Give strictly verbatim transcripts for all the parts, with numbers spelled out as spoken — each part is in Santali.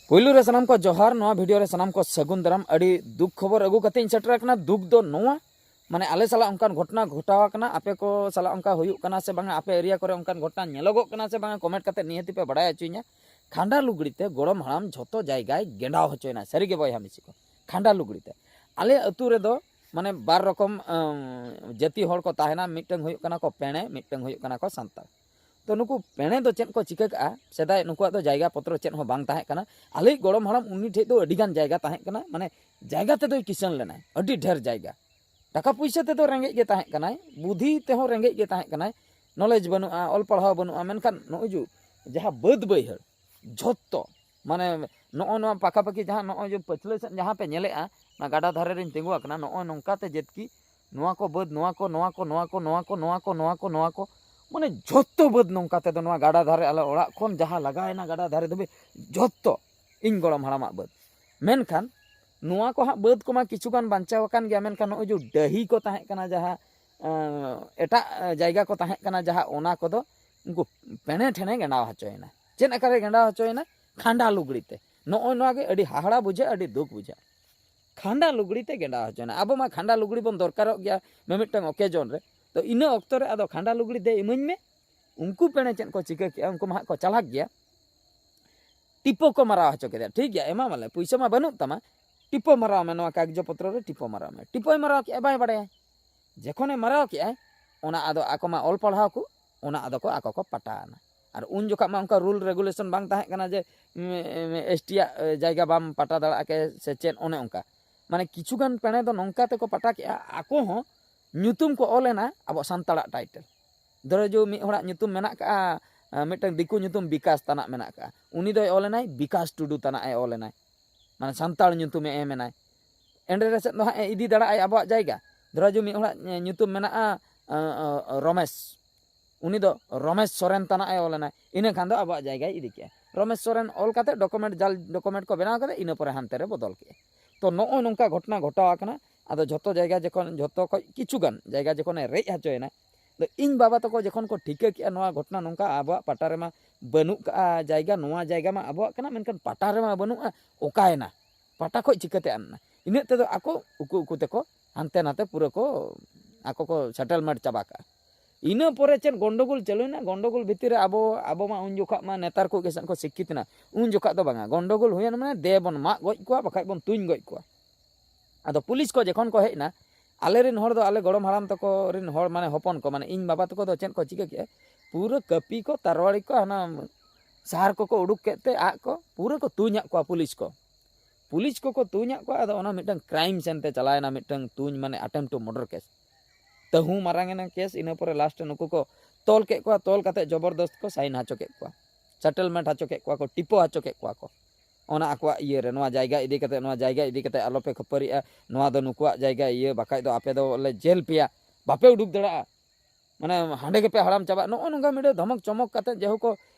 ᱯᱩᱭᱞᱩ ᱨᱮ ᱥᱟᱱᱟᱢ ᱠᱚ ᱡᱚᱦᱟᱨ, ᱱᱚᱣᱟ ᱵᱷᱤᱰᱤᱭᱳ ᱨᱮ ᱥᱟᱱᱟᱢ ᱠᱚ ᱥᱟᱹᱜᱩᱱ ᱫᱟᱨᱟᱢ᱾ ᱟᱹᱰᱤ ᱫᱩᱠ ᱠᱷᱚᱵᱚᱨ ᱟᱹᱜᱩ ᱠᱟᱛᱮ ᱤᱧ ᱥᱮᱴᱮᱨ ᱟᱠᱟᱱᱟ᱾ ᱫᱩᱠ ᱫᱚ ᱱᱚᱣᱟ, ᱢᱟᱱᱮ ᱟᱞᱮ ᱥᱟᱞᱟᱜ ᱚᱱᱠᱟᱱ ᱜᱷᱚᱴᱚᱱᱟ ᱜᱷᱚᱴᱟᱣ ᱟᱠᱟᱱᱟ, ᱟᱯᱮ ᱠᱚ ᱥᱟᱞᱟᱜ ᱚᱱᱠᱟ ᱦᱩᱭᱩᱜ ᱠᱟᱱᱟ ᱥᱮ ᱵᱟᱝᱟ, ᱟᱯᱮ ᱮᱨᱤᱭᱟ ᱠᱚᱨᱮ ᱚᱱᱠᱟᱱ ᱜᱷᱚᱴᱚᱱᱟ ᱧᱮᱞᱚᱜᱚᱜ ᱠᱟᱱᱟ ᱥᱮ ᱵᱟᱝᱟ, ᱠᱚᱢᱮᱱᱴ ᱠᱟᱛᱮ ᱱᱤᱦᱟᱹᱛᱤ ᱯᱮ ᱵᱟᱲᱟᱭ ᱦᱚᱪᱚᱧᱟ᱾ ᱠᱷᱟᱸᱰᱟ ᱞᱩᱜᱽᱲᱤ ᱛᱮ ᱜᱚᱲᱚᱢ ᱦᱟᱲᱟᱢ ᱡᱷᱚᱛᱚ ᱡᱟᱭᱜᱟᱭ ᱜᱮᱸᱰᱟᱣ ᱦᱚᱪᱚᱭᱮᱱᱟ᱾ ᱥᱟᱹᱨᱤ ᱜᱮ ᱵᱚᱭᱦᱟ ᱢᱤᱥᱤ ᱠᱚ, ᱠᱷᱟᱸᱰᱟ ᱞᱩᱜᱽᱲᱤ ᱛᱮ᱾ ᱟᱞᱮ ᱟᱹᱛᱩ ᱨᱮᱫᱚ ᱢᱟᱱᱮ ᱵᱟᱨ ᱨᱚᱠᱚᱢ, ᱟᱸ, ᱡᱟᱹᱛᱤ ᱦᱚᱲ ᱠᱚ ᱛᱟᱦᱮᱱᱟ, ᱢᱤᱫᱴᱟᱝ ᱦᱩᱭᱩᱜ ᱠᱟᱱᱟ ᱠᱚ ᱯᱮᱬᱮ, ᱢᱤᱫᱴᱟᱝ ᱦᱩᱭᱩᱜ ᱠᱟᱱᱟ ᱠᱚ ᱥᱟᱱᱛᱟᱲ᱾ ᱛᱚ ᱱᱩᱠᱩ ᱯᱮᱬᱮ ᱫᱚ ᱪᱮᱫ ᱠᱚ ᱪᱤᱠᱟᱹ ᱠᱟᱜᱼᱟ? ᱥᱮᱫᱟᱭ ᱱᱩᱠᱩᱣᱟᱜ ᱫᱚ ᱡᱟᱭᱜᱟ ᱯᱚᱛᱨᱚ ᱪᱮᱫ ᱦᱚᱸ ᱵᱟᱝ ᱛᱟᱦᱮᱸ ᱠᱟᱱᱟ᱾ ᱟᱞᱮᱭᱤᱡ ᱜᱚᱲᱚᱢ ᱦᱟᱲᱟᱢ ᱩᱱᱤ ᱴᱷᱮᱡ ᱫᱚ ᱟᱹᱰᱤ ᱜᱟᱱ ᱡᱟᱭᱜᱟ ᱛᱟᱦᱮᱸ ᱠᱟᱱᱟ, ᱢᱟᱱᱮ ᱡᱟᱭᱜᱟ ᱛᱮᱫᱚᱭ ᱠᱤᱥᱟᱹᱬ ᱞᱮᱱᱟᱭ, ᱟᱹᱰᱤ ᱰᱷᱮᱨ ᱡᱟᱭᱜᱟ᱾ ᱴᱟᱠᱟ ᱯᱩᱭᱥᱟᱹ ᱛᱮᱫᱚ ᱨᱮᱸᱜᱮᱡ ᱜᱮ ᱛᱟᱦᱮᱸ ᱠᱟᱱᱟᱭ, ᱵᱩᱫᱷᱤ ᱛᱮᱦᱚᱸ ᱨᱮᱸᱜᱮᱡ ᱜᱮ ᱛᱟᱦᱮᱸ ᱠᱟᱱᱟᱭ, ᱱᱚᱞᱮᱡᱽ ᱵᱟᱹᱱᱩᱜᱼᱟ, ᱚᱞ ᱯᱟᱲᱦᱟᱣ ᱵᱟᱹᱱᱩᱜᱼᱟ, ᱢᱮᱱᱠᱷᱟᱱ ᱱᱚᱜᱼᱚᱭ ᱡᱮ ᱡᱟᱦᱟᱸ ᱵᱟᱹᱫᱽ ᱵᱟᱹᱭᱦᱟᱹᱲ ᱡᱷᱚᱛᱚ, ᱢᱟᱱᱮ ᱱᱚᱜᱼᱚᱭ ᱱᱚᱣᱟ ᱯᱟᱠᱟᱯᱟᱠᱤ ᱡᱟᱦᱟᱸ ᱱᱚᱜᱼᱚᱭ ᱡᱮ ᱯᱟᱹᱪᱷᱞᱟᱹ ᱥᱮᱫ ᱡᱟᱦᱟᱸ ᱯᱮ ᱧᱮᱞᱮᱜᱼᱟ, ᱚᱱᱟ ᱜᱟᱰᱟ ᱫᱷᱟᱨᱮ ᱨᱤᱧ ᱛᱤᱸᱜᱩ ᱟᱠᱟᱱᱟ, ᱱᱚᱜᱼᱚᱭ ᱱᱚᱝᱠᱟ ᱛᱮ ᱡᱮᱫᱠᱤ ᱱᱚᱣᱟ ᱠᱚ ᱵᱟᱹᱫᱽ, ᱱᱚᱣᱟ ᱠᱚ, ᱱᱚᱣᱟ ᱠᱚ, ᱱᱚᱣᱟ ᱠᱚ, ᱱᱚᱣᱟ ᱠᱚ, ᱱᱚᱣᱟ ᱠᱚ, ᱱᱚᱣᱟ ᱠᱚ, ᱢᱟᱱᱮ ᱡᱷᱚᱛᱚ ᱵᱟᱹᱫᱽ ᱱᱚᱝᱠᱟ ᱛᱮᱫᱚ ᱱᱚᱣᱟ ᱜᱟᱰᱟ ᱫᱷᱟᱨᱮ, ᱟᱞᱮ ᱚᱲᱟᱜ ᱠᱷᱚᱱ ᱡᱟᱦᱟᱸ ᱞᱟᱜᱟᱣᱮᱱᱟ ᱜᱟᱰᱟ ᱫᱷᱟᱨᱮ ᱫᱷᱟᱹᱵᱤᱡ, ᱡᱷᱚᱛᱚ ᱤᱧ ᱜᱚᱲᱚᱢ ᱦᱟᱲᱟᱢᱟᱜ ᱵᱟᱹᱫᱽ᱾ ᱢᱮᱱᱠᱷᱟᱱ ᱱᱚᱣᱟ ᱠᱚ ᱦᱟᱸᱜ ᱵᱟᱹᱫᱽ ᱠᱚᱢᱟ ᱠᱤᱪᱷᱩ ᱜᱟᱱ ᱵᱟᱧᱪᱟᱣ ᱟᱠᱟᱱ ᱜᱮᱭᱟ, ᱢᱮᱱᱠᱷᱟᱱ ᱱᱚᱜᱼᱚᱭ ᱡᱮ ᱰᱟᱹᱦᱤ ᱠᱚ ᱛᱟᱦᱮᱸ ᱠᱟᱱᱟ ᱡᱟᱦᱟᱸ, ᱮᱸ, ᱮᱴᱟᱜ ᱡᱟᱭᱜᱟ ᱠᱚ ᱛᱟᱦᱮᱸ ᱠᱟᱱᱟ ᱡᱟᱦᱟᱸ, ᱚᱱᱟ ᱠᱚᱫᱚ ᱩᱱᱠᱩ ᱯᱮᱬᱮ ᱴᱷᱮᱱᱮ ᱜᱮᱸᱰᱟᱣ ᱦᱚᱪᱚᱭᱮᱱᱟ᱾ ᱪᱮᱫ ᱟᱠᱟᱨᱮ ᱜᱮᱸᱰᱟᱣ ᱦᱚᱪᱚᱭᱮᱱᱟ? ᱠᱷᱟᱸᱰᱟ ᱞᱩᱜᱽᱲᱤ ᱛᱮ᱾ ᱱᱚᱜᱼᱚᱭ ᱱᱚᱣᱟ ᱜᱮ ᱟᱹᱰᱤ ᱦᱟᱦᱟᱲᱟ ᱵᱩᱡᱷᱟᱹᱜ, ᱟᱹᱰᱤ ᱫᱩᱠ ᱵᱩᱡᱷᱟᱹᱜ᱾ ᱠᱷᱟᱸᱰᱟ ᱞᱩᱜᱽᱲᱤ ᱛᱮ ᱜᱮᱸᱰᱟᱣ ᱦᱚᱪᱚᱭᱮᱱᱟ᱾ ᱟᱵᱚ ᱢᱟ ᱠᱷᱟᱸᱰᱟ ᱞᱩᱜᱽᱲᱤ ᱵᱚᱱ ᱫᱚᱨᱠᱟᱨᱚᱜ ᱜᱮᱭᱟ ᱢᱤᱢᱤᱫᱴᱟᱝ ᱚᱠᱮᱡᱚᱱ ᱨᱮ᱾ ᱛᱚ ᱤᱱᱟᱹ ᱚᱠᱛᱚ ᱨᱮ ᱟᱫᱚ ᱠᱷᱟᱸᱰᱟ ᱞᱩᱜᱽᱲᱤ ᱫᱮ ᱤᱢᱟᱹᱧ ᱢᱮ᱾ ᱩᱱᱠᱩ ᱯᱮᱬᱮ ᱪᱮᱫ ᱠᱚ ᱪᱤᱠᱟᱹ ᱠᱮᱜᱼᱟ? ᱩᱱᱠᱩ ᱢᱟ ᱦᱟᱸᱜ ᱠᱚ ᱪᱟᱞᱟᱠ ᱜᱮᱭᱟ᱾ ᱴᱤᱯᱚ ᱠᱚ ᱢᱟᱨᱟᱣ ᱦᱚᱪᱚ ᱠᱮᱫᱟ, ᱴᱷᱤᱠ ᱜᱮᱭᱟ, ᱮᱢᱟᱢᱟᱞᱮ, ᱯᱩᱭᱥᱟᱹ ᱢᱟ ᱵᱟᱹᱱᱩᱜ ᱛᱟᱢᱟ, ᱴᱤᱯᱚ ᱢᱟᱨᱟᱣ ᱢᱮ, ᱱᱚᱣᱟ ᱠᱟᱜᱚᱡᱽ ᱯᱚᱛᱨᱚ ᱨᱮ ᱴᱤᱯᱚ ᱢᱟᱨᱟᱣ ᱢᱮ᱾ ᱴᱤᱯᱚᱭ ᱢᱟᱨᱟᱣ ᱠᱮᱜᱼᱟ, ᱵᱟᱭ ᱵᱟᱲᱟᱭᱟ᱾ ᱡᱚᱠᱷᱚᱱᱮ ᱢᱟᱨᱟᱣ ᱠᱮᱜᱼᱟᱭ, ᱚᱱᱟ ᱟᱫᱚ ᱟᱠᱚ ᱢᱟ ᱚᱞ ᱯᱟᱲᱦᱟᱣ ᱠᱚ, ᱚᱱᱟ ᱟᱫᱚ ᱠᱚ ᱟᱠᱚ ᱠᱚ ᱯᱟᱴᱟᱣᱱᱟ᱾ ᱟᱨ ᱩᱱ ᱡᱚᱠᱷᱟᱜ ᱢᱟ ᱚᱱᱠᱟ ᱨᱩᱞ ᱨᱮᱜᱩᱞᱮᱥᱚᱱ ᱵᱟᱝ ᱛᱟᱦᱮᱸ ᱠᱟᱱᱟ ᱡᱮ, ᱩᱢ, ᱩᱢ, ᱮᱥ ᱴᱤ ᱟᱜ, ᱮ, ᱡᱟᱭᱜᱟ ᱵᱟᱢ ᱯᱟᱴᱟ ᱫᱟᱲᱮᱭᱟᱜᱼᱟ ᱠᱮ ᱥᱮ ᱪᱮᱫ, ᱚᱱᱮ ᱚᱱᱠᱟ᱾ ᱢᱟᱱᱮ ᱠᱤᱪᱷᱩ ᱜᱟᱱ ᱯᱮᱬᱮ ᱫᱚ ᱱᱚᱝᱠᱟ ᱛᱮᱠᱚ ᱯᱟᱴᱟ ᱠᱮᱜᱼᱟ, ᱟᱠᱚ ᱦᱚᱸ ᱧᱩᱛᱩᱢ ᱠᱚ ᱚᱞ ᱮᱱᱟ ᱟᱵᱚ ᱥᱟᱱᱛᱟᱲᱟᱜ ᱴᱟᱭᱴᱮᱞ᱾ ᱫᱷᱚᱨᱚ ᱡᱮ ᱢᱤᱫ ᱦᱚᱲᱟᱜ ᱧᱩᱛᱩᱢ ᱢᱮᱱᱟᱜ ᱠᱟᱜᱼᱟ, ᱮ, ᱢᱤᱫᱴᱟᱝ ᱫᱤᱠᱩ ᱧᱩᱛᱩᱢ ᱵᱤᱠᱟᱥ ᱛᱟᱱᱟᱜ ᱢᱮᱱᱟᱜ ᱠᱟᱜᱼᱟ, ᱩᱱᱤ ᱫᱚᱭ ᱚᱞ ᱮᱱᱟᱭ ᱵᱤᱠᱟᱥ ᱴᱩᱰᱩ ᱛᱟᱱᱟᱜ ᱮ ᱚᱞ ᱮᱱᱟᱭ, ᱢᱟᱱᱮ ᱥᱟᱱᱛᱟᱲ ᱧᱩᱛᱩᱢᱮ ᱮᱢ ᱮᱱᱟᱭ᱾ ᱮᱸᱰᱮ ᱨᱮ ᱥᱮᱫ ᱫᱚ ᱦᱟᱸᱜ ᱮ ᱤᱫᱤ ᱫᱟᱲᱮᱭᱟᱜᱼᱟᱭ ᱟᱵᱚᱣᱟᱜ ᱡᱟᱭᱜᱟ᱾ ᱫᱷᱚᱨᱚ ᱡᱮ ᱢᱤᱫ ᱦᱚᱲᱟᱜ, ᱮ, ᱧᱩᱛᱩᱢ ᱢᱮᱱᱟᱜᱼᱟ, ᱮ, ᱮ, ᱨᱚᱢᱮᱥ, ᱩᱱᱤ ᱫᱚ ᱨᱚᱢᱮᱥ ᱥᱚᱨᱮᱱ ᱛᱟᱱᱟᱜ ᱮ ᱚᱞ ᱮᱱᱟᱭ, ᱤᱱᱟᱹ ᱠᱷᱟᱱ ᱫᱚ ᱟᱵᱚᱣᱟᱜ ᱡᱟᱭᱜᱟᱭ ᱤᱫᱤ ᱠᱮᱜᱼᱟ᱾ ᱨᱚᱢᱮᱥ ᱥᱚᱨᱮᱱ ᱚᱞ ᱠᱟᱛᱮ ᱰᱚᱠᱩᱢᱮᱱᱴ, ᱡᱟᱞ ᱰᱚᱠᱩᱢᱮᱱᱴ ᱠᱚ ᱵᱮᱱᱟᱣ ᱠᱟᱛᱮ ᱤᱱᱟᱹ ᱯᱚᱨᱮ ᱦᱟᱱᱛᱮ ᱨᱮ ᱵᱚᱫᱚᱞ ᱠᱮᱜᱼᱟ᱾ ᱛᱚ ᱱᱚᱜᱼᱚᱭ ᱱᱚᱝᱠᱟ ᱜᱷᱚᱴᱚᱱᱟ ᱜᱷᱚᱴᱟᱣ ᱟᱠᱟᱱᱟ᱾ ᱟᱫᱚ ᱡᱷᱚᱛᱚ ᱡᱟᱭᱜᱟ ᱡᱚᱠᱷᱚᱱ, ᱡᱷᱚᱛᱚ ᱠᱷᱚᱡ ᱠᱤᱪᱷᱩ ᱜᱟᱱ ᱡᱟᱭᱜᱟ ᱡᱚᱠᱷᱚᱱᱮ ᱨᱮᱡ ᱦᱚᱪᱚᱭᱮᱱᱟ, ᱤᱧ ᱵᱟᱵᱟ ᱛᱟᱠᱚ ᱡᱚᱠᱷᱚᱱ ᱠᱚ ᱴᱷᱤᱠᱟᱹ ᱠᱮᱜᱼᱟ ᱱᱚᱣᱟ ᱜᱷᱚᱴᱚᱱᱟ ᱱᱚᱝᱠᱟ ᱟᱵᱚᱣᱟᱜ ᱯᱟᱴᱟ ᱨᱮᱢᱟ ᱵᱟᱹᱱᱩᱜ ᱠᱟᱜᱼᱟ ᱡᱟᱭᱜᱟ, ᱱᱚᱣᱟ ᱡᱟᱭᱜᱟ ᱢᱟ ᱟᱵᱚᱣᱟᱜ ᱠᱟᱱᱟ, ᱢᱮᱱᱠᱷᱟᱱ ᱯᱟᱴᱟ ᱨᱮᱢᱟ ᱵᱟᱹᱱᱩᱜᱼᱟ, ᱚᱠᱟᱭᱮᱱᱟ? ᱯᱟᱴᱟ ᱠᱷᱚᱡ ᱪᱤᱠᱟᱹᱛᱮ ᱟᱫ ᱮᱱᱟ? ᱤᱱᱟᱹᱜ ᱛᱮᱫᱚ ᱟᱠᱚ ᱩᱠᱩ ᱩᱠᱩ ᱛᱮᱠᱚ ᱦᱟᱱᱛᱮ ᱱᱟᱛᱮ ᱯᱩᱨᱟᱹ ᱠᱚ ᱟᱠᱚ ᱠᱚ ᱥᱮᱴᱮᱞᱢᱮᱱᱴ ᱪᱟᱵᱟ ᱠᱟᱜᱼᱟ᱾ ᱤᱱᱟᱹ ᱯᱚᱨᱮ ᱪᱮᱫ ᱜᱚᱱᱰᱚᱜᱳᱞ ᱪᱟᱹᱞᱩᱭᱮᱱᱟ? ᱜᱚᱱᱰᱚᱜᱳᱞ ᱵᱷᱤᱛᱤᱨ ᱨᱮ ᱟᱵᱚ, ᱟᱵᱚ ᱢᱟ ᱩᱱ ᱡᱚᱠᱷᱟᱜ ᱢᱟ ᱱᱮᱛᱟᱨ ᱠᱚ ᱜᱮ ᱥᱮᱫ ᱠᱚ ᱥᱤᱠᱠᱷᱤᱛ ᱮᱱᱟ, ᱩᱱ ᱡᱚᱠᱷᱟᱜ ᱫᱚ ᱵᱟᱝᱟ᱾ ᱜᱚᱱᱰᱚᱜᱳᱞ ᱦᱩᱭᱮᱱ ᱢᱟᱱᱮ ᱫᱮ ᱵᱚᱱ ᱢᱟᱜ ᱜᱚᱡ ᱠᱚᱣᱟ, ᱵᱟᱠᱷᱟᱡ ᱵᱚᱱ ᱛᱩᱧ ᱜᱚᱡ ᱠᱚᱣᱟ᱾ ᱟᱫᱚ ᱯᱩᱞᱤᱥ ᱠᱚ ᱡᱚᱠᱷᱚᱱ ᱠᱚ ᱦᱮᱡ ᱮᱱᱟ, ᱟᱞᱮ ᱨᱮᱱ ᱦᱚᱲ ᱫᱚ, ᱟᱞᱮ ᱜᱚᱲᱚᱢ ᱦᱟᱲᱟᱢ ᱛᱟᱠᱚ ᱨᱮᱱ ᱦᱚᱲ, ᱢᱟᱱᱮ ᱦᱚᱯᱚᱱ ᱠᱚ, ᱢᱟᱱᱮ ᱤᱧ ᱵᱟᱵᱟ ᱛᱟᱠᱚ ᱫᱚ ᱪᱮᱫ ᱠᱚ ᱪᱤᱠᱟᱹ ᱠᱮᱜᱼᱟ, ᱯᱩᱨᱟᱹ ᱠᱟᱹᱯᱤ ᱠᱚ, ᱛᱟᱨᱣᱟᱲᱤ ᱠᱚ, ᱦᱟᱱᱟ ᱥᱟᱨ ᱠᱚᱠᱚ ᱩᱰᱩᱠ ᱠᱮᱫ ᱛᱮ ᱟᱜ ᱠᱚ ᱯᱩᱨᱟᱹ ᱠᱚ ᱛᱩᱧᱟᱜ ᱠᱚᱣᱟ ᱯᱩᱞᱤᱥ ᱠᱚ᱾ ᱯᱩᱞᱤᱥ ᱠᱚᱠᱚ ᱛᱩᱧᱟᱜ ᱠᱚᱣᱟ᱾ ᱟᱫᱚ ᱚᱱᱟ ᱢᱤᱫᱴᱟᱝ ᱠᱨᱟᱭᱤᱢ ᱥᱮᱱ ᱛᱮ ᱪᱟᱞᱟᱣ ᱮᱱᱟ, ᱢᱤᱫᱴᱟᱝ ᱛᱩᱧ, ᱢᱟᱱᱮ ᱟᱴᱮᱢᱯᱴ ᱴᱩ ᱢᱟᱨᱰᱟᱨ ᱠᱮᱥ᱾ ᱛᱟᱹᱦᱩ ᱢᱟᱨᱟᱝ ᱮᱱᱟ ᱠᱮᱥ᱾ ᱤᱱᱟᱹ ᱯᱚᱨᱮ ᱞᱟᱥᱴ ᱨᱮ ᱱᱩᱠᱩ ᱠᱚ ᱛᱚᱞ ᱠᱮᱫ ᱠᱚᱣᱟ, ᱛᱚᱞ ᱠᱟᱛᱮ ᱡᱚᱵᱚᱨᱫᱚᱥᱛ ᱠᱚ ᱥᱟᱭᱤᱱ ᱦᱚᱪᱚ ᱠᱮᱫ ᱠᱚᱣᱟ, ᱥᱮᱴᱮᱞᱢᱮᱱᱴ ᱦᱚᱪᱚ ᱠᱮᱫ ᱠᱚᱣᱟ ᱠᱚ, ᱴᱤᱯᱳ ᱦᱚᱪᱚ ᱠᱮᱫ ᱠᱚᱣᱟ ᱠᱚ᱾ ᱚᱱᱟ ᱟᱠᱚᱣᱟᱜ ᱤᱭᱟᱹ ᱨᱮ, ᱱᱚᱣᱟ ᱡᱟᱭᱜᱟ ᱤᱫᱤ ᱠᱟᱛᱮ, ᱱᱚᱣᱟ ᱡᱟᱭᱜᱟ ᱤᱫᱤ ᱠᱟᱛᱮ ᱟᱞᱚᱯᱮ ᱠᱷᱟᱹᱯᱟᱹᱨᱤᱜᱼᱟ, ᱱᱚᱣᱟ ᱫᱚ ᱱᱩᱠᱩᱣᱟᱜ ᱡᱟᱭᱜᱟ, ᱤᱭᱟᱹ, ᱵᱟᱠᱷᱟᱡ ᱫᱚ ᱟᱯᱮ ᱫᱚ ᱞᱮ ᱡᱮᱞ ᱯᱮᱭᱟ, ᱵᱟᱯᱮ ᱩᱰᱩᱠ ᱫᱟᱲᱮᱭᱟᱜᱼᱟ᱾ ᱢᱟᱱᱮ ᱦᱟᱸᱰᱮ ᱜᱮᱯᱮ ᱦᱟᱲᱟᱢ ᱪᱟᱵᱟᱜ, ᱱᱚᱜᱼᱚ ᱱᱚᱝᱠᱟ ᱢᱤᱫᱴᱮᱡ ᱫᱷᱚᱢᱚᱠ ᱪᱚᱢᱚᱠ ᱠᱟᱛᱮ ᱡᱮᱦᱳᱠ ᱠᱚ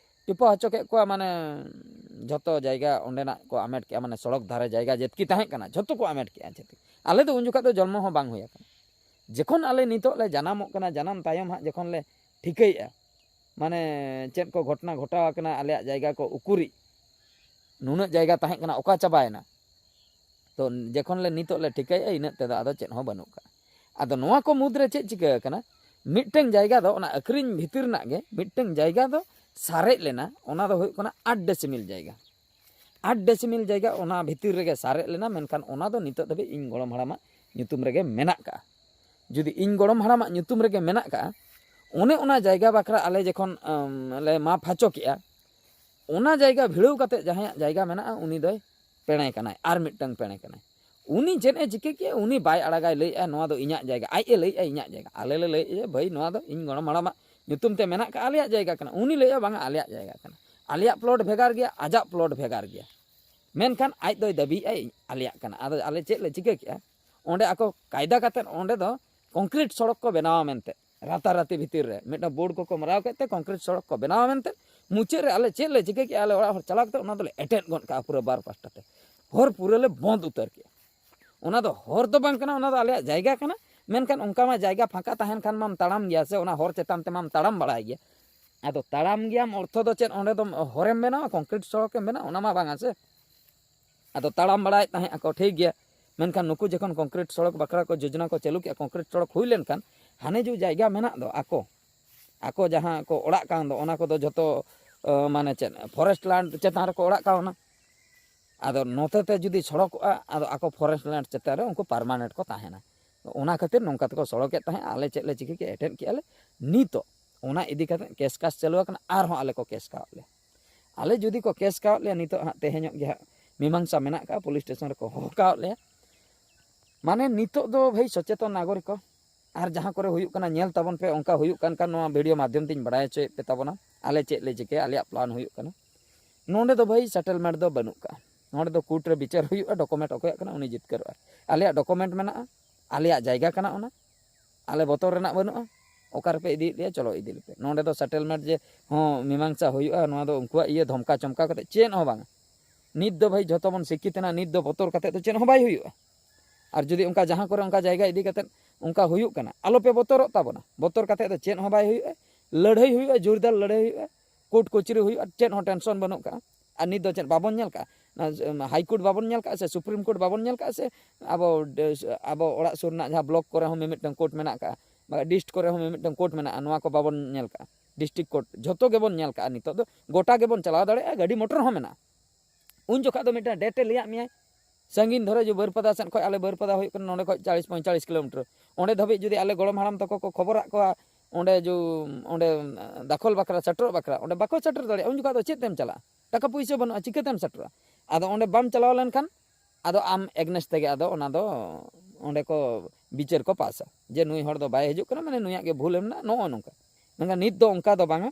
ᱴᱤᱯᱟᱹ ᱦᱚᱪᱚ ᱠᱮᱫ ᱠᱚᱣᱟ᱾ ᱢᱟᱱᱮ ᱡᱷᱚᱛᱚ ᱡᱟᱭᱜᱟ ᱚᱸᱰᱮᱱᱟᱜ ᱠᱚ ᱟᱢᱮᱴ ᱠᱮᱜᱼᱟ, ᱢᱟᱱᱮ ᱥᱚᱲᱚᱠ ᱫᱷᱟᱨᱮ ᱡᱟᱭᱜᱟ ᱡᱮᱛᱠᱤ ᱛᱟᱦᱮᱸ ᱠᱟᱱᱟ ᱡᱷᱚᱛᱚ ᱠᱚ ᱟᱢᱮᱴ ᱠᱮᱜᱼᱟ᱾ ᱡᱮᱛᱠᱤ, ᱟᱞᱮ ᱫᱚ ᱩᱱ ᱡᱚᱠᱷᱟᱜ ᱫᱚ ᱡᱚᱱᱢᱚ ᱦᱚᱸ ᱵᱟᱝ ᱦᱩᱭ ᱟᱠᱟᱱᱟ᱾ ᱡᱚᱠᱷᱚᱱ ᱟᱞᱮ ᱱᱤᱛᱚᱜ ᱞᱮ ᱡᱟᱱᱟᱢᱚᱜ ᱠᱟᱱᱟ, ᱡᱟᱱᱟᱢ ᱛᱟᱭᱚᱢ ᱦᱟᱸᱜ ᱡᱚᱠᱷᱚᱱ ᱞᱮ ᱴᱷᱤᱠᱟᱹᱭᱮᱜᱼᱟ, ᱢᱟᱱᱮ ᱪᱮᱫ ᱠᱚ ᱜᱷᱚᱴᱚᱱᱟ ᱜᱷᱚᱴᱟᱣ ᱟᱠᱟᱱᱟ, ᱟᱞᱮᱭᱟᱜ ᱡᱟᱭᱜᱟ ᱠᱚ ᱩᱠᱩᱨᱤᱡ, ᱱᱩᱱᱟᱹᱜ ᱡᱟᱭᱜᱟ ᱛᱟᱦᱮᱸ ᱠᱟᱱᱟ, ᱚᱠᱟ ᱪᱟᱵᱟᱭᱮᱱᱟ? ᱛᱚ ᱡᱚᱠᱷᱚᱱ ᱞᱮ ᱱᱤᱛᱚᱜ ᱞᱮ ᱴᱷᱤᱠᱟᱹᱭᱮᱜᱼᱟ, ᱤᱱᱟᱹᱜ ᱛᱮᱫᱚ ᱟᱫᱚ ᱪᱮᱫ ᱦᱚᱸ ᱵᱟᱹᱱᱩᱜ ᱠᱟᱜᱼᱟ᱾ ᱟᱫᱚ ᱱᱚᱣᱟ ᱠᱚ ᱢᱩᱫᱽᱨᱮ ᱪᱮᱫ ᱪᱤᱠᱟᱹ ᱟᱠᱟᱱᱟ, ᱢᱤᱫᱴᱟᱝ ᱡᱟᱭᱜᱟ ᱫᱚ ᱚᱱᱟ ᱟᱹᱠᱷᱨᱤᱧ ᱵᱷᱤᱛᱤᱨ ᱨᱮᱱᱟᱜ ᱜᱮ ᱢᱤᱫᱴᱟᱝ ᱡᱟᱭᱜᱟ ᱫᱚ ᱥᱟᱨᱮᱡ ᱞᱮᱱᱟ, ᱚᱱᱟ ᱫᱚ ᱦᱩᱭᱩᱜ ᱠᱟᱱᱟ ᱟᱴ ᱰᱮᱥᱤᱢᱤᱞ ᱡᱟᱭᱜᱟ᱾ ᱟᱴ ᱰᱮᱥᱤᱢᱤᱞ ᱡᱟᱭᱜᱟ ᱚᱱᱟ ᱵᱷᱤᱛᱤᱨ ᱨᱮᱜᱮ ᱥᱟᱨᱮᱡ ᱞᱮᱱᱟ, ᱢᱮᱱᱠᱷᱟᱱ ᱚᱱᱟ ᱫᱚ ᱱᱤᱛᱚᱜ ᱫᱷᱟᱹᱵᱤᱡ ᱤᱧ ᱜᱚᱲᱚᱢ ᱦᱟᱲᱟᱢᱟᱜ ᱧᱩᱛᱩᱢ ᱨᱮᱜᱮ ᱢᱮᱱᱟᱜ ᱠᱟᱜᱼᱟ᱾ ᱡᱩᱫᱤ ᱤᱧ ᱜᱚᱲᱚᱢ ᱦᱟᱲᱟᱢᱟᱜ ᱧᱩᱛᱩᱢ ᱨᱮᱜᱮ ᱢᱮᱱᱟᱜ ᱠᱟᱜᱼᱟ, ᱚᱱᱮ ᱚᱱᱟ ᱡᱟᱭᱜᱟ ᱵᱟᱠᱷᱨᱟ ᱟᱞᱮ ᱡᱚᱠᱷᱚᱱ, ᱟᱢ, ᱞᱮ ᱢᱟᱯ ᱦᱚᱪᱚ ᱠᱮᱜᱼᱟ, ᱚᱱᱟ ᱡᱟᱭᱜᱟ ᱵᱷᱤᱲᱟᱹᱣ ᱠᱟᱛᱮ ᱡᱟᱦᱟᱸᱭᱟᱜ ᱡᱟᱭᱜᱟ ᱢᱮᱱᱟᱜᱼᱟ, ᱩᱱᱤ ᱫᱚᱭ ᱯᱮᱲᱮ ᱠᱟᱱᱟᱭ, ᱟᱨ ᱢᱤᱫᱴᱟᱝ ᱯᱮᱲᱮ ᱠᱟᱱᱟᱭ᱾ ᱩᱱᱤ ᱪᱮᱫ ᱮ ᱪᱤᱠᱟᱹ ᱠᱮᱜᱼᱟ? ᱩᱱᱤ ᱵᱟᱭ ᱟᱲᱟᱜᱟᱭ, ᱞᱟᱹᱭᱮᱜᱼᱟ, "ᱱᱚᱣᱟ ᱫᱚ ᱤᱧᱟᱹᱜ ᱡᱟᱭᱜᱟ", ᱟᱡ ᱮ ᱞᱟᱹᱭᱮᱜᱼᱟ, "ᱤᱧᱟᱹᱜ ᱡᱟᱭᱜᱟ", ᱟᱞᱮ ᱞᱮ ᱞᱟᱹᱭᱮᱜᱼᱟ, "ᱵᱷᱟᱹᱭ, ᱱᱚᱣᱟ ᱫᱚ ᱤᱧ ᱜᱚᱲᱚᱢ ᱦᱟᱲᱟᱢᱟᱜ ᱧᱩᱛᱩᱢ ᱛᱮ ᱢᱮᱱᱟᱜ ᱠᱟᱜᱼᱟ, ᱟᱞᱮᱭᱟᱜ ᱡᱟᱭᱜᱟ ᱠᱟᱱᱟ", ᱩᱱᱤ ᱞᱟᱹᱭᱮᱜᱼᱟ, "ᱵᱟᱝᱟ, ᱟᱞᱮᱭᱟᱜ ᱡᱟᱭᱜᱟ ᱠᱟᱱᱟ", ᱟᱞᱮᱭᱟᱜ ᱯᱞᱚᱴ ᱵᱷᱮᱜᱟᱨ ᱜᱮᱭᱟ, ᱟᱡᱟᱜ ᱯᱞᱚᱴ ᱵᱷᱮᱜᱟᱨ ᱜᱮᱭᱟ, ᱢᱮᱱᱠᱷᱟᱱ ᱟᱡ ᱫᱚᱭ ᱫᱟᱹᱵᱤᱭᱮᱜᱼᱟ, "ᱤᱧ, ᱟᱞᱮᱭᱟᱜ ᱠᱟᱱᱟ", ᱟᱫᱚ ᱟᱞᱮ ᱪᱮᱫ ᱞᱮ ᱪᱤᱠᱟᱹ ᱠᱮᱜᱼᱟ? ᱚᱸᱰᱮ ᱟᱠᱚ ᱠᱟᱭᱫᱟ ᱠᱟᱛᱮ ᱚᱸᱰᱮ ᱫᱚ ᱠᱚᱝᱠᱨᱤᱴ ᱥᱚᱲᱚᱠ ᱠᱚ ᱵᱮᱱᱟᱣᱟ ᱢᱮᱱᱛᱮ, ᱨᱟᱛᱟᱨᱟᱛᱤ ᱵᱷᱤᱛᱤᱨ ᱨᱮ ᱢᱤᱫᱴᱟᱝ ᱵᱳᱨᱰ ᱠᱚᱠᱚ ᱢᱟᱨᱟᱣ ᱠᱮᱫ ᱛᱮ ᱠᱚᱝᱠᱨᱤᱴ ᱥᱚᱲᱚᱠ ᱠᱚ ᱵᱮᱱᱟᱣᱟ ᱢᱮᱱᱛᱮ᱾ ᱢᱩᱪᱟᱹᱫ ᱨᱮ ᱟᱞᱮ ᱪᱮᱫ ᱞᱮ ᱪᱤᱠᱟᱹ ᱠᱮᱜᱼᱟ? ᱟᱞᱮ ᱚᱲᱟᱜ ᱦᱚᱲ ᱪᱟᱞᱟᱣ ᱠᱟᱛᱮ ᱚᱱᱟ ᱫᱚᱞᱮ ᱮᱴᱮᱫ ᱜᱚᱫ ᱠᱟᱜᱼᱟ ᱯᱩᱨᱟᱹ ᱵᱟᱨ ᱯᱟᱥᱴᱟ ᱛᱮ, ᱦᱚᱨ ᱯᱩᱨᱟᱹ ᱞᱮ ᱵᱚᱸᱫ ᱩᱛᱟᱹᱨ ᱠᱮᱜᱼᱟ᱾ ᱚᱱᱟ ᱫᱚ ᱦᱚᱨ ᱫᱚ ᱵᱟᱝ ᱠᱟᱱᱟ, ᱚᱱᱟ ᱫᱚ ᱟᱞᱮᱭᱟᱜ ᱡᱟᱭᱜᱟ ᱠᱟᱱᱟ, ᱢᱮᱱᱠᱷᱟᱱ ᱚᱱᱠᱟ ᱢᱟ ᱡᱟᱭᱜᱟ ᱯᱷᱟᱸᱠᱟ ᱛᱟᱦᱮᱱ ᱠᱷᱟᱱ ᱢᱟᱢ ᱛᱟᱲᱟᱢ ᱜᱮᱭᱟ ᱥᱮ, ᱚᱱᱟ ᱦᱚᱨ ᱪᱮᱛᱟᱱ ᱛᱮᱢᱟᱢ ᱛᱟᱲᱟᱢ ᱵᱟᱲᱟᱭ ᱜᱮᱭᱟ᱾ ᱟᱫᱚ ᱛᱟᱲᱟᱢ ᱜᱮᱭᱟᱢ ᱚᱨᱛᱷᱚ ᱫᱚ ᱪᱮᱫ ᱚᱸᱰᱮ ᱫᱚ ᱦᱚᱨᱮᱢ ᱵᱮᱱᱟᱣᱟ, ᱠᱚᱝᱠᱨᱤᱴ ᱥᱚᱲᱚᱠᱮᱢ ᱵᱮᱱᱟᱣᱟ? ᱚᱱᱟ ᱢᱟ ᱵᱟᱝᱟ ᱥᱮ᱾ ᱟᱫᱚ ᱛᱟᱲᱟᱢ ᱵᱟᱲᱟᱭᱮᱫ ᱛᱟᱦᱮᱸᱫ ᱟᱠᱚ, ᱴᱷᱤᱠ ᱜᱮᱭᱟ᱾ ᱢᱮᱱᱠᱷᱟᱱ ᱱᱩᱠᱩ ᱡᱚᱠᱷᱚᱱ ᱠᱚᱝᱠᱨᱤᱴ ᱥᱚᱲᱚᱠ ᱵᱟᱠᱷᱨᱟ ᱠᱚ ᱡᱳᱡᱚᱱᱟ ᱠᱚ ᱪᱟᱹᱞᱩ ᱠᱮᱜᱼᱟ, ᱠᱚᱝᱠᱨᱤᱴ ᱥᱚᱲᱚᱠ ᱦᱩᱭ ᱞᱮᱱᱠᱷᱟᱱ ᱦᱟᱱᱮ ᱡᱮ ᱡᱟᱭᱜᱟ ᱢᱮᱱᱟᱜ ᱫᱚ ᱟᱠᱚ, ᱟᱠᱚ ᱡᱟᱦᱟᱸ ᱠᱚ ᱚᱲᱟᱜ ᱠᱟᱱ ᱫᱚ, ᱚᱱᱟ ᱠᱚᱫᱚ ᱡᱷᱚᱛᱚ, ᱟᱸ, ᱢᱟᱱᱮ ᱪᱮᱫ, ᱯᱷᱚᱨᱮᱥᱴ ᱞᱮᱱᱰ ᱪᱮᱛᱟᱱ ᱨᱮᱠᱚ ᱚᱲᱟᱜ ᱠᱟᱣᱱᱟ᱾ ᱟᱫᱚ ᱱᱚᱛᱮ ᱛᱮ ᱡᱩᱫᱤ ᱥᱚᱲᱚᱠᱚᱜᱼᱟ, ᱟᱫᱚ ᱟᱠᱚ ᱯᱷᱚᱨᱮᱥᱴ ᱞᱮᱱᱰ ᱪᱮᱛᱟᱱ ᱨᱮ ᱩᱱᱠᱩ ᱯᱟᱨᱢᱟᱱᱮᱱᱴ ᱠᱚ ᱛᱟᱦᱮᱱᱟ᱾ ᱚᱱᱟ ᱠᱷᱟᱹᱛᱤᱨ ᱱᱚᱝᱠᱟ ᱛᱮᱠᱚ ᱥᱚᱲᱚᱠᱮᱫ ᱛᱟᱦᱮᱸᱫ᱾ ᱟᱞᱮ ᱪᱮᱫ ᱞᱮ ᱪᱤᱠᱟᱹ ᱠᱮᱫ, ᱮᱴᱮᱫ ᱠᱮᱜᱼᱟ ᱞᱮ᱾ ᱱᱤᱛᱚᱜ ᱚᱱᱟ ᱤᱫᱤ ᱠᱟᱛᱮ ᱠᱮᱥ ᱠᱟᱥ ᱪᱟᱹᱞᱩ ᱟᱠᱟᱱᱟ, ᱟᱨᱦᱚᱸ ᱟᱞᱮ ᱠᱚ ᱠᱮᱥ ᱠᱟᱣᱟᱫ ᱞᱮᱭᱟ᱾ ᱟᱞᱮ ᱡᱩᱫᱤ ᱠᱚ ᱠᱮᱥ ᱠᱟᱣᱟᱫ ᱞᱮᱭᱟ, ᱱᱤᱛᱚᱜ ᱦᱟᱸᱜ ᱛᱮᱦᱮᱧᱚᱜ ᱜᱮ ᱦᱟᱸᱜ ᱢᱤᱢᱟᱝᱥᱟ ᱢᱮᱱᱟᱜ ᱠᱟᱜᱼᱟ, ᱯᱩᱞᱤᱥ ᱥᱴᱮᱥᱚᱱ ᱨᱮᱠᱚ ᱦᱚᱦᱚ ᱠᱟᱣᱟᱫ ᱞᱮᱭᱟ᱾ ᱢᱟᱱᱮ ᱱᱤᱛᱚᱜ ᱫᱚ ᱵᱷᱟᱹᱭ ᱥᱚᱪᱮᱛᱚᱱ ᱱᱟᱜᱚᱨᱤᱠ ᱠᱚ, ᱟᱨ ᱡᱟᱦᱟᱸ ᱠᱚᱨᱮ ᱦᱩᱭᱩᱜ ᱠᱟᱱᱟ ᱧᱮᱞ ᱛᱟᱵᱚᱱ ᱯᱮ, ᱚᱱᱠᱟ ᱦᱩᱭᱩᱜ ᱠᱟᱱ ᱠᱷᱟᱱ ᱱᱚᱣᱟ ᱵᱷᱤᱰᱤᱭᱳ ᱢᱟᱫᱽᱫᱷᱚᱢ ᱛᱤᱧ ᱵᱟᱲᱟᱭ ᱦᱚᱪᱚᱭᱮᱫ ᱯᱮ ᱛᱟᱵᱚᱱᱟ᱾ ᱟᱞᱮ ᱪᱮᱫ ᱞᱮ ᱪᱤᱠᱟᱹᱭᱟ, ᱟᱞᱮᱭᱟᱜ ᱯᱞᱟᱱ ᱦᱩᱭᱩᱜ ᱠᱟᱱᱟ᱾ ᱱᱚᱸᱰᱮ ᱫᱚ ᱵᱷᱟᱹᱭ ᱥᱮᱴᱮᱞᱢᱮᱱᱴ ᱫᱚ ᱵᱟᱹᱱᱩᱜ ᱠᱟᱜᱼᱟ᱾ ᱱᱚᱸᱰᱮ ᱫᱚ ᱠᱳᱨᱴ ᱨᱮ ᱵᱤᱪᱟᱹᱨ ᱦᱩᱭᱩᱜᱼᱟ, ᱰᱚᱠᱩᱢᱮᱱᱴ ᱚᱠᱚᱭᱟᱜ ᱠᱟᱱᱟ ᱩᱱᱤ ᱡᱤᱛᱠᱟᱹᱨᱚᱜᱼᱟ᱾ ᱟᱞᱮᱭᱟᱜ ᱰᱚᱠᱩᱢᱮᱱᱴ ᱢᱮᱱᱟᱜᱼᱟ, ᱟᱞᱮᱭᱟᱜ ᱡᱟᱭᱜᱟ ᱠᱟᱱᱟ ᱚᱱᱟ, ᱟᱞᱮ ᱵᱚᱛᱚᱨ ᱨᱮᱱᱟᱜ ᱵᱟᱹᱱᱩᱜᱼᱟ᱾ ᱚᱠᱟ ᱨᱮᱯᱮ ᱤᱫᱤᱭᱮᱫ ᱞᱮᱭᱟ, ᱪᱚᱞᱚ ᱤᱫᱤ ᱞᱮᱯᱮ᱾ ᱱᱚᱸᱰᱮ ᱫᱚ ᱥᱮᱴᱮᱞᱢᱮᱱᱴ ᱡᱮ ᱦᱚᱸ ᱢᱤᱢᱟᱝᱥᱟ ᱦᱩᱭᱩᱜᱼᱟ, ᱱᱚᱣᱟ ᱫᱚ ᱩᱱᱠᱩᱣᱟᱜ ᱤᱭᱟᱹ ᱫᱷᱚᱢᱠᱟ ᱪᱚᱢᱠᱟ ᱠᱟᱛᱮ ᱪᱮᱫ ᱦᱚᱸ ᱵᱟᱝᱟ᱾ ᱱᱤᱛ ᱫᱚ ᱵᱷᱟᱹᱭ ᱡᱷᱚᱛᱚ ᱵᱚᱱ ᱥᱤᱠᱠᱷᱤᱛ ᱮᱱᱟ, ᱱᱤᱛ ᱫᱚ ᱵᱚᱛᱚᱨ ᱠᱟᱛᱮ ᱫᱚ ᱪᱮᱫ ᱦᱚᱸ ᱵᱟᱭ ᱦᱩᱭᱩᱜᱼᱟ᱾ ᱟᱨ ᱡᱩᱫᱤ ᱚᱱᱠᱟ ᱡᱟᱦᱟᱸ ᱠᱚᱨᱮ ᱚᱱᱠᱟ ᱡᱟᱭᱜᱟ ᱤᱫᱤ ᱠᱟᱛᱮ ᱚᱱᱠᱟ ᱦᱩᱭᱩᱜ ᱠᱟᱱᱟ, ᱟᱞᱚᱯᱮ ᱵᱚᱛᱚᱨᱚᱜ ᱛᱟᱵᱚᱱᱟ᱾ ᱵᱚᱛᱚᱨ ᱠᱟᱛᱮ ᱫᱚ ᱪᱮᱫ ᱦᱚᱸ ᱵᱟᱭ ᱦᱩᱭᱩᱜᱼᱟ᱾ ᱞᱟᱹᱲᱦᱟᱹᱭ ᱦᱩᱭᱩᱜᱼᱟ, ᱡᱳᱨᱫᱟᱨ ᱞᱟᱹᱲᱦᱟᱹᱭ ᱦᱩᱭᱩᱜᱼᱟ, ᱠᱳᱨᱴ ᱠᱚᱪᱟᱹᱨᱤ ᱦᱩᱭᱩᱜᱼᱟ, ᱪᱮᱫ ᱦᱚᱸ ᱴᱮᱱᱥᱚᱱ ᱵᱟᱹᱱᱩᱜ ᱠᱟᱜᱼᱟ᱾ ᱟᱨ ᱱᱤᱛ ᱫᱚ ᱪᱮᱫ ᱵᱟᱵᱚᱱ ᱧᱮᱞ ᱠᱟᱜᱼᱟ? ᱚᱱᱟ, ᱩᱢ, ᱦᱟᱭ ᱠᱳᱨᱴ ᱵᱟᱵᱚᱱ ᱧᱮᱞ ᱠᱟᱜᱼᱟ ᱥᱮ ᱥᱩᱯᱨᱤᱢ ᱠᱳᱨᱴ ᱵᱟᱵᱚᱱ ᱧᱮᱞ ᱠᱟᱜᱼᱟ ᱥᱮ ᱟᱵᱚ ᱰᱮ-, ᱟᱵᱚ ᱚᱲᱟᱜ ᱥᱩᱨ ᱨᱮᱱᱟᱜ ᱡᱟᱦᱟᱸ ᱵᱞᱚᱠ ᱠᱚᱨᱮ ᱦᱚᱸ ᱢᱤᱢᱤᱫᱴᱟᱝ ᱠᱳᱨᱴ ᱢᱮᱱᱟᱜ ᱠᱟᱜᱼᱟ, ᱵᱟ ᱰᱤᱥᱴ ᱠᱚᱨᱮ ᱦᱚᱸ ᱢᱤᱢᱤᱫᱴᱟᱝ ᱠᱳᱨᱴ ᱢᱮᱱᱟᱜᱼᱟ, ᱱᱚᱣᱟ ᱠᱚ ᱵᱟᱵᱚᱱ ᱧᱮᱞ ᱠᱟᱜᱼᱟ? ᱰᱤᱥᱴᱨᱤᱠᱴ ᱠᱳᱨᱴ ᱡᱷᱚᱛᱚ ᱜᱮᱵᱚᱱ ᱧᱮᱞ ᱠᱟᱜᱼᱟ᱾ ᱱᱤᱛᱚᱜ ᱫᱚ ᱜᱚᱴᱟ ᱜᱮᱵᱚᱱ ᱪᱟᱞᱟᱣ ᱫᱟᱲᱮᱭᱟᱜᱼᱟ, ᱜᱟᱹᱰᱤ ᱢᱚᱴᱚᱨ ᱦᱚᱸ ᱢᱮᱱᱟᱜᱼᱟ᱾ ᱩᱱ ᱡᱚᱠᱷᱟᱜ ᱫᱚ ᱢᱤᱫᱴᱟᱝ ᱰᱮᱴ ᱮ ᱞᱟᱹᱭᱟᱫ ᱢᱮᱭᱟᱭ, ᱥᱟᱺᱜᱤᱧ ᱫᱷᱚᱨᱮ ᱡᱮ ᱵᱟᱹᱨᱯᱟᱫᱟ ᱥᱮᱫ ᱠᱷᱚᱱ, ᱟᱞᱮ ᱵᱟᱹᱨᱯᱟᱫᱟ ᱦᱩᱭᱩᱜ ᱠᱟᱱᱟ ᱱᱚᱸᱰᱮ ᱠᱷᱚᱱ ᱪᱟᱞᱤᱥ ᱯᱚᱸᱭᱛᱟᱞᱤᱥ ᱠᱤᱞᱳᱢᱤᱴᱟᱨ, ᱚᱸᱰᱮ ᱫᱷᱟᱹᱵᱤᱡ ᱡᱩᱫᱤ ᱟᱞᱮ ᱜᱚᱲᱚᱢ ᱦᱟᱲᱟᱢ ᱛᱟᱠᱚ ᱠᱚ ᱠᱷᱚᱵᱚᱨᱟᱜ ᱠᱚᱣᱟ, ᱚᱸᱰᱮ ᱡᱩ-, ᱚᱸᱰᱮ ᱫᱟᱠᱷᱚᱞ ᱵᱟᱠᱷᱨᱟ, ᱥᱮᱴᱮᱨᱚᱜ ᱵᱟᱠᱷᱨᱟ, ᱚᱸᱰᱮ ᱵᱟᱠᱚ ᱥᱮᱴᱮᱨ ᱫᱟᱲᱮᱭᱟᱜᱼᱟ, ᱩᱱ ᱡᱚᱠᱷᱟᱜ ᱫᱚ ᱪᱮᱫ ᱛᱮᱢ ᱪᱟᱞᱟᱜᱼᱟ? ᱴᱟᱠᱟ ᱯᱩᱭᱥᱟᱹ ᱵᱟᱹᱱᱩᱜᱼᱟ, ᱪᱤᱠᱟᱹᱛᱮᱢ ᱥᱮᱴᱮᱨᱚᱜᱼᱟ? ᱟᱫᱚ ᱚᱸᱰᱮ ᱵᱟᱢ ᱪᱟᱞᱟᱣ ᱞᱮᱱᱠᱷᱟᱱ ᱟᱫᱚ ᱟᱢ ᱮᱜᱽᱱᱮᱥ ᱛᱮᱜᱮ ᱟᱫᱚ ᱚᱱᱟ ᱫᱚ ᱚᱸᱰᱮ ᱠᱚ ᱵᱤᱪᱟᱹᱨ ᱠᱚ ᱯᱟᱥᱟ ᱡᱮ ᱱᱩᱭ ᱦᱚᱲ ᱫᱚ ᱵᱟᱭ ᱦᱤᱡᱩᱜ ᱠᱟᱱᱟ, ᱢᱟᱱᱮ ᱱᱩᱭᱟᱜ ᱜᱮ ᱵᱷᱩᱞ ᱢᱮᱱᱟᱜᱼᱟ, ᱱᱚᱜᱼᱚ ᱱᱚᱝᱠᱟ᱾ ᱢᱮᱱᱠᱷᱟᱱ ᱱᱤᱛ ᱫᱚ ᱚᱱᱠᱟ ᱫᱚ ᱵᱟᱝᱟ᱾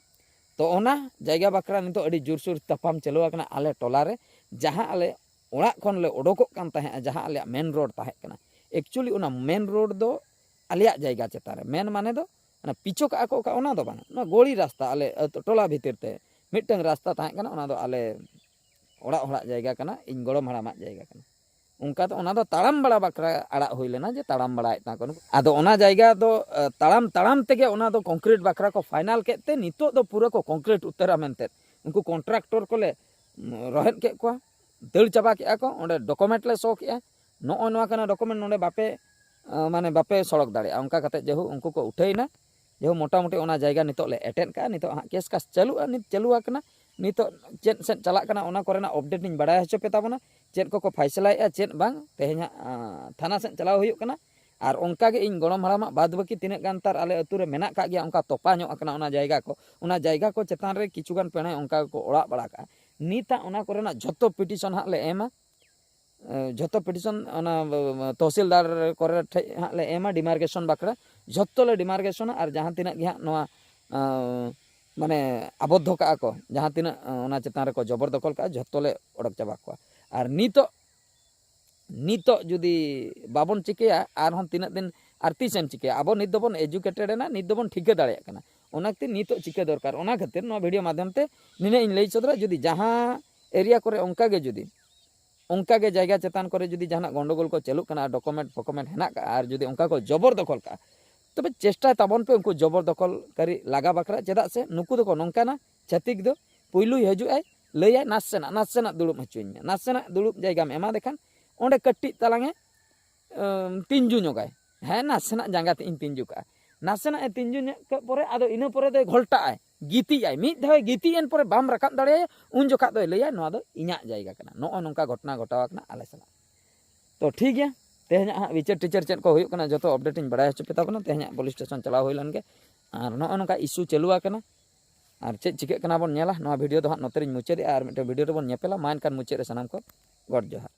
ᱛᱚ ᱚᱱᱟ ᱡᱟᱭᱜᱟ ᱵᱟᱠᱷᱨᱟ ᱱᱤᱛᱚᱜ ᱟᱹᱰᱤ ᱡᱳᱨᱥᱳᱨ ᱛᱟᱯᱟᱢ ᱪᱟᱹᱞᱩ ᱟᱠᱟᱱᱟ ᱟᱞᱮ ᱴᱚᱞᱟ ᱨᱮ, ᱡᱟᱦᱟᱸ ᱟᱞᱮ ᱚᱲᱟᱜ ᱠᱷᱚᱱ ᱞᱮ ᱚᱰᱚᱠᱚᱜ ᱠᱟᱱ ᱛᱟᱦᱮᱸᱫᱼᱟ, ᱡᱟᱦᱟᱸ ᱟᱞᱮᱭᱟᱜ ᱢᱮᱱ ᱨᱳᱰ ᱛᱟᱦᱮᱸ ᱠᱟᱱᱟ, ᱮᱠᱪᱩᱭᱮᱞᱤ ᱚᱱᱟ ᱢᱮᱱ ᱨᱳᱰ ᱫᱚ ᱟᱞᱮᱭᱟᱜ ᱡᱟᱭᱜᱟ ᱪᱮᱛᱟᱱ ᱨᱮ, ᱢᱮᱱ ᱢᱟᱱᱮ ᱫᱚ ᱚᱱᱟ ᱯᱤᱪᱷᱚ ᱠᱟᱜᱼᱟ ᱠᱚ ᱚᱠᱟ, ᱚᱱᱟ ᱫᱚ ᱵᱟᱝ, ᱚᱱᱟ ᱜᱚᱲᱤ ᱨᱟᱥᱛᱟ ᱟᱞᱮ ᱟᱹᱛᱩ ᱴᱚᱞᱟ ᱵᱷᱤᱛᱤᱨ ᱛᱮ ᱢᱤᱫᱴᱟᱝ ᱨᱟᱥᱛᱟ ᱛᱟᱦᱮᱸ ᱠᱟᱱᱟ, ᱚᱱᱟ ᱫᱚ ᱟᱞᱮ ᱚᱲᱟᱜ ᱦᱚᱲᱟᱜ ᱡᱟᱭᱜᱟ ᱠᱟᱱᱟ, ᱤᱧ ᱜᱚᱲᱚᱢ ᱦᱟᱲᱟᱢᱟᱜ ᱡᱟᱭᱜᱟ ᱠᱟᱱᱟ᱾ ᱚᱱᱠᱟ ᱫᱚ, ᱚᱱᱟ ᱫᱚ ᱛᱟᱲᱟᱢ ᱵᱟᱲᱟ ᱵᱟᱠᱷᱨᱟ ᱟᱲᱟᱜ ᱦᱩᱭ ᱞᱮᱱᱟ, ᱡᱮ ᱛᱟᱲᱟᱢ ᱵᱟᱲᱟᱭᱮᱫ ᱛᱟᱦᱮᱸ ᱠᱚ᱾ ᱟᱫᱚ ᱚᱱᱟ ᱡᱟᱭᱜᱟ ᱫᱚ ᱛᱟᱲᱟᱢ ᱛᱟᱲᱟᱢ ᱛᱮᱜᱮ ᱚᱱᱟ ᱫᱚ ᱠᱚᱝᱠᱨᱤᱴ ᱵᱟᱠᱷᱨᱟ ᱠᱚ ᱯᱷᱟᱭᱱᱟᱞ ᱠᱮᱫ ᱛᱮ ᱱᱤᱛᱚᱜ ᱫᱚ ᱯᱩᱨᱟᱹ ᱠᱚ ᱠᱚᱝᱠᱨᱤᱴ ᱩᱛᱟᱹᱨᱟ ᱢᱮᱱᱛᱮ ᱩᱱᱠᱩ ᱠᱚᱱᱴᱨᱟᱠᱴᱚᱨ ᱠᱚᱞᱮ ᱨᱚᱦᱮᱫ ᱠᱮᱫ ᱠᱚᱣᱟ, ᱫᱟᱹᱲ ᱪᱟᱵᱟ ᱠᱮᱫᱼᱟ ᱠᱚ᱾ ᱚᱸᱰᱮ ᱰᱚᱠᱩᱢᱮᱱᱴ ᱞᱮ ᱥᱳ ᱠᱮᱫᱼᱟ, ᱱᱚᱜᱼᱚᱭ ᱱᱚᱣᱟ ᱠᱟᱱᱟ ᱰᱚᱠᱩᱢᱮᱱᱴ, ᱱᱚᱰᱮ ᱵᱟᱯᱮ ᱢᱟᱱᱮ ᱵᱟᱯᱮ ᱥᱚᱲᱚᱠ ᱫᱟᱲᱮᱭᱟᱜᱼᱟ᱾ ᱚᱱᱠᱟ ᱠᱟᱛᱮ ᱡᱮᱦᱳ ᱩᱱᱠᱩ ᱠᱚ ᱩᱴᱷᱟᱹᱭᱮᱱᱟ᱾ ᱡᱮᱦᱳ ᱢᱚᱴᱟᱢᱩᱴᱤ ᱚᱱᱟ ᱡᱟᱭᱜᱟ ᱱᱤᱛᱚᱜ ᱞᱮ ᱮᱴᱮᱫ ᱠᱟᱜᱼᱟ, ᱱᱤᱛᱚᱜ ᱦᱟᱸᱜ ᱠᱮᱥ ᱠᱟᱥ ᱪᱟᱹᱞᱩᱜᱼᱟ, ᱱᱤᱛ ᱪᱟᱹᱞᱩ ᱟᱠᱟᱱᱟ᱾ ᱱᱤᱛᱚᱜ ᱪᱮᱫ ᱥᱮᱫ ᱪᱟᱞᱟᱜ ᱠᱟᱱᱟ ᱚᱱᱟ ᱠᱚᱨᱮᱱᱟᱜ ᱟᱯᱰᱮᱴ ᱤᱧ ᱵᱟᱲᱟᱭ ᱦᱚᱪᱚ ᱯᱮ ᱛᱟᱵᱚᱱᱟ, ᱪᱮᱫ ᱠᱚᱠᱚ ᱯᱷᱟᱭᱥᱟᱞᱟᱭᱮᱫᱼᱟ ᱪᱮᱫ ᱵᱟᱝ᱾ ᱛᱮᱦᱮᱧ ᱦᱟᱸᱜ ᱛᱷᱟᱱᱟ ᱥᱮᱫ ᱪᱟᱞᱟᱣ ᱦᱩᱭᱩᱜ ᱠᱟᱱᱟ᱾ ᱟᱨ ᱚᱱᱠᱟ ᱜᱮ ᱤᱧ ᱜᱚᱲᱚᱢ ᱦᱟᱲᱟᱢᱟᱜ ᱵᱟᱫ ᱵᱟᱹᱠᱤ ᱛᱤᱱᱟᱹᱜ ᱜᱟᱱ ᱛᱟᱨ ᱟᱞᱮ ᱟᱹᱛᱩ ᱨᱮ ᱢᱮᱱᱟᱜ ᱠᱟᱜ ᱜᱮᱭᱟ, ᱚᱱᱠᱟ ᱛᱚᱯᱟ ᱧᱚᱜ ᱟᱠᱟᱱᱟ ᱚᱱᱟ ᱡᱟᱭᱜᱟ ᱠᱚ, ᱚᱱᱟ ᱡᱟᱭᱜᱟ ᱠᱚ ᱪᱮᱛᱟᱱ ᱨᱮ ᱠᱤᱪᱷᱩ ᱜᱟᱱ ᱯᱮᱲᱟᱭ ᱚᱱᱠᱟ ᱜᱮᱠᱚ ᱚᱲᱟᱜ ᱵᱟᱲᱟ ᱠᱟᱜᱼᱟ᱾ ᱱᱤᱛᱟᱜ ᱚᱱᱟ ᱠᱚᱨᱮᱱᱟᱜ ᱡᱷᱚᱛᱚ ᱯᱤᱴᱤᱥᱚᱱ ᱦᱟᱸᱜ ᱞᱮ ᱮᱢᱟ᱾ ᱡᱷᱚᱛᱚ ᱯᱤᱴᱤᱥᱚᱱ ᱚᱱᱟ ᱛᱚᱦᱥᱤᱞᱫᱟᱨ ᱠᱚᱨᱮ ᱴᱷᱮᱡ ᱦᱟᱸᱜ ᱞᱮ ᱮᱢᱟ, ᱰᱤᱢᱟᱨᱠᱮᱥᱚᱱ ᱵᱟᱠᱷᱨᱟ ᱡᱷᱚᱛᱚ ᱞᱮ ᱰᱤᱢᱟᱨᱠᱮᱥᱚᱱᱟ᱾ ᱟᱨ ᱡᱟᱦᱟᱸ ᱛᱤᱱᱟᱹᱜ ᱜᱮ ᱦᱟᱸᱜ ᱱᱚᱣᱟ ᱢᱟᱱᱮ ᱟᱵᱚᱫᱽᱫᱷᱚ ᱠᱟᱜᱼᱟ ᱠᱚ, ᱡᱟᱦᱟᱸ ᱛᱤᱱᱟᱹᱜ ᱚᱱᱟ ᱪᱮᱛᱟᱱ ᱨᱮᱠᱚ ᱡᱚᱵᱚᱨ ᱫᱚᱠᱷᱚᱞ ᱠᱟᱜᱼᱟ, ᱡᱷᱚᱛᱚ ᱞᱮ ᱚᱰᱚᱠ ᱪᱟᱵᱟ ᱠᱚᱣᱟ᱾ ᱟᱨ ᱱᱤᱛᱚᱜ ᱱᱤᱛᱚᱜ ᱡᱩᱫᱤ ᱵᱟᱵᱚᱱ ᱪᱤᱠᱟᱹᱭᱟ, ᱟᱨᱦᱚᱸ ᱛᱤᱱᱟᱹᱜ ᱫᱤᱱ ᱟᱨ ᱛᱤᱥᱮᱢ ᱪᱤᱠᱟᱹᱭᱟ? ᱟᱵᱚ ᱱᱤᱛ ᱫᱚᱵᱚᱱ ᱮᱡᱩᱠᱮᱴᱮᱰ ᱮᱱᱟ, ᱱᱤᱛ ᱫᱚᱵᱚᱱ ᱴᱷᱤᱠᱟᱹ ᱫᱟᱲᱮᱭᱟᱜ ᱠᱟᱱᱟ᱾ ᱚᱱᱟ ᱠᱷᱟᱹᱛᱤᱨ ᱱᱤᱛᱚᱜ ᱪᱤᱠᱟᱹ ᱫᱚᱨᱠᱟᱨ, ᱚᱱᱟ ᱠᱷᱟᱹᱛᱤᱨ ᱱᱚᱣᱟ ᱵᱷᱤᱰᱤᱭᱳ ᱢᱟᱫᱽᱫᱷᱚᱢ ᱛᱮ ᱱᱤᱱᱟᱹᱜ ᱤᱧ ᱞᱟᱹᱭ ᱥᱚᱫᱚᱨᱟ᱾ ᱡᱩᱫᱤ ᱡᱟᱦᱟᱸ ᱮᱨᱤᱭᱟ ᱠᱚᱨᱮ ᱚᱱᱠᱟ ᱜᱮ ᱡᱩᱫᱤ ᱚᱱᱠᱟ ᱜᱮ ᱡᱟᱭᱜᱟ ᱪᱮᱛᱟᱱ ᱠᱚᱨᱮ ᱡᱩᱫᱤ ᱡᱟᱦᱟᱱᱟᱜ ᱜᱚᱱᱰᱚᱜᱳᱞ ᱠᱚ ᱪᱟᱹᱞᱩᱜ ᱠᱟᱱᱟ, ᱰᱚᱠᱩᱢᱮᱱᱴ ᱯᱷᱚᱠᱩᱢᱮᱱᱴ ᱦᱮᱱᱟᱜ ᱠᱟᱜᱼᱟ, ᱟᱨ ᱡᱩᱫᱤ ᱚᱱᱠᱟ ᱠᱚ ᱡᱚᱵᱚᱨ ᱫᱚᱠᱷᱚᱞ ᱠᱟᱜᱼᱟ, ᱛᱚᱵᱮ ᱪᱮᱥᱴᱟᱭ ᱛᱟᱵᱚᱱ ᱯᱮ ᱩᱱᱠᱩ ᱡᱚᱵᱚᱨ ᱫᱚᱠᱷᱚᱞᱠᱟᱨᱤ ᱞᱟᱜᱟ ᱵᱟᱠᱷᱨᱟ᱾ ᱪᱮᱫᱟᱜ ᱥᱮ ᱱᱩᱠᱩ ᱫᱚᱠᱚ ᱱᱚᱝᱠᱟᱱᱟ, ᱪᱷᱟᱹᱛᱤᱠ ᱫᱚ ᱯᱩᱭᱞᱩᱭ ᱦᱤᱡᱩᱜ ᱟᱭ, ᱞᱟᱹᱭᱟᱭ, "ᱱᱟᱥᱮᱱᱟᱜ, ᱱᱟᱥᱮᱱᱟᱜ ᱫᱩᱲᱩᱵ ᱦᱚᱪᱚᱧ ᱢᱮ, ᱱᱟᱥᱮᱱᱟᱜ ᱫᱩᱲᱩᱵ ᱡᱟᱭᱜᱟᱢ ᱮᱢᱟ ᱫᱮᱠᱷᱟᱱ ᱚᱸᱰᱮ ᱠᱟᱹᱴᱤᱡ ᱛᱟᱞᱟᱝ ᱮ ᱟᱢ, ᱛᱤᱧᱡᱩ ᱧᱚᱜᱟᱭ, ᱦᱮᱸ, ᱱᱟᱥᱮᱱᱟᱜ ᱡᱟᱸᱜᱟ ᱛᱮ ᱤᱧ ᱛᱤᱧᱡᱩ ᱠᱟᱜᱼᱟ, ᱱᱟᱥᱮᱱᱟᱜ ᱮ ᱛᱤᱧᱡᱩ ᱧᱚᱜ ᱠᱮᱫ ᱯᱚᱨᱮ ᱟᱫᱚ ᱤᱱᱟᱹ ᱯᱚᱨᱮ ᱫᱚᱭ ᱜᱷᱚᱞᱴᱟᱜᱼᱟᱭ, ᱜᱤᱛᱤᱡ ᱟᱭ, ᱢᱤᱫ ᱫᱷᱟᱣ ᱮ ᱜᱤᱛᱤᱡ ᱮᱱ ᱯᱚᱨᱮ ᱵᱟᱢ ᱨᱟᱠᱟᱵ ᱫᱟᱲᱮᱭᱟᱭᱟ, ᱩᱱ ᱡᱚᱠᱷᱟᱜ ᱫᱚᱭ ᱞᱟᱹᱭᱟ, 'ᱱᱚᱣᱟ ᱫᱚ ᱤᱧᱟᱹᱜ ᱡᱟᱭᱜᱟ ᱠᱟᱱᱟ.'" ᱱᱚᱜᱼᱚᱭ ᱱᱚᱝᱠᱟ ᱜᱷᱚᱴᱚᱱᱟ ᱜᱷᱚᱴᱟᱣ ᱟᱠᱟᱱᱟ ᱟᱞᱮ ᱥᱟᱞᱟᱜ᱾ ᱛᱚ ᱴᱷᱤᱠ ᱜᱮᱭᱟ, ᱛᱮᱦᱮᱧᱟᱜ ᱦᱟᱸᱜ ᱵᱤᱪᱟᱹᱨ ᱴᱤᱪᱟᱹᱨ ᱪᱮᱫ ᱠᱚ ᱦᱩᱭᱩᱜ ᱠᱟᱱᱟ ᱡᱚᱛᱚ ᱟᱯᱰᱮᱴ ᱤᱧ ᱵᱟᱲᱟᱭ ᱦᱚᱪᱚ ᱯᱮ ᱛᱟᱵᱚᱱᱟ᱾ ᱛᱮᱦᱮᱧᱟᱜ ᱯᱩᱞᱤᱥ ᱥᱴᱮᱥᱚᱱ ᱪᱟᱞᱟᱣ ᱦᱩᱭ ᱞᱮᱱ ᱜᱮ, ᱟᱨ ᱱᱚᱜᱼᱚᱭ ᱱᱚᱝᱠᱟ ᱤᱥᱩ ᱪᱟᱹᱞᱩ ᱟᱠᱟᱱᱟ᱾ ᱟᱨ ᱪᱮᱫ ᱪᱤᱠᱟᱹᱜ ᱠᱟᱱᱟ ᱵᱚᱱ ᱧᱮᱞᱟ᱾ ᱱᱚᱣᱟ ᱵᱷᱤᱰᱤᱭᱳ ᱫᱚ ᱦᱟᱸᱜ ᱱᱚᱛᱮ ᱨᱤᱧ ᱢᱩᱪᱟᱹᱫᱮᱜᱼᱟ, ᱟᱨ ᱢᱤᱫᱴᱮᱱ ᱵᱷᱤᱰᱤᱭᱳ ᱨᱮᱵᱚᱱ ᱧᱮᱯᱮᱞᱟ᱾ ᱢᱟ ᱮᱱᱠᱷᱟᱱ ᱢᱩᱪᱟᱹᱫ ᱨᱮ ᱥᱟᱱᱟᱢ ᱠᱚ ᱜᱚᱰ ᱡᱚᱦᱟᱨ᱾